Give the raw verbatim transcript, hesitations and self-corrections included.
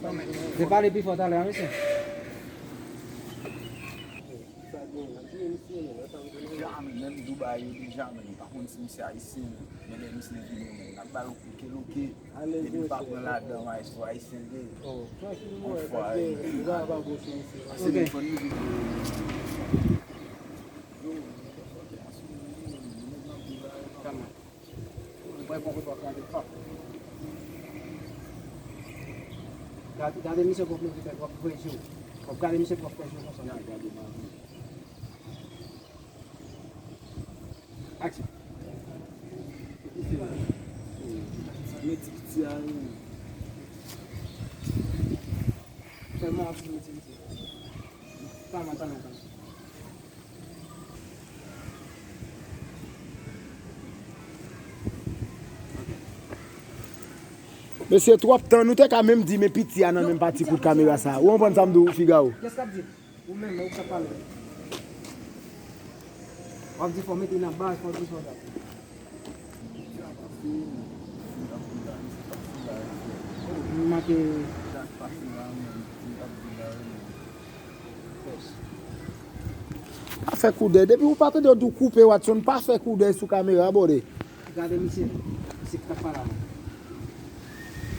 Te pale pi fò talè a, mesye. Deja, menm Dubai yo deja, men m pa konn si misye ayisyen, men lè misye vini, men n ap ba l oke, oke. Depi l pa pran ladan, maestro ayisyen l ye. Yon fwa, wi. Pase telefòn li vin. Kalma. Mwen bon kote w ap gade. Gade, gade misye, w ap leve tèt, w ap voye je w. W ap gade misye, w ap fè je w konsa. Gade, gade, gade. Aksyon. Mwen ti piti a, wi. Sèlman w ap di mwen ti piti. Kalma, kalma, kalma. Mesye, twòp tan, nou te ka menm di, men piti a nan menm pati kout kamera sa. Ou konprann sa m di w, Figaro? Kiyès k ap di? Ou menm, men ou k ap pale. W ap di fò mete nan baz, fò di fò dat. M manke. Pa fè koudèy. Depi ou pa tande yo di w koupe, Watson, pa fè koudèy sou kamera, bòde. Gade misye, misye k ap pale a.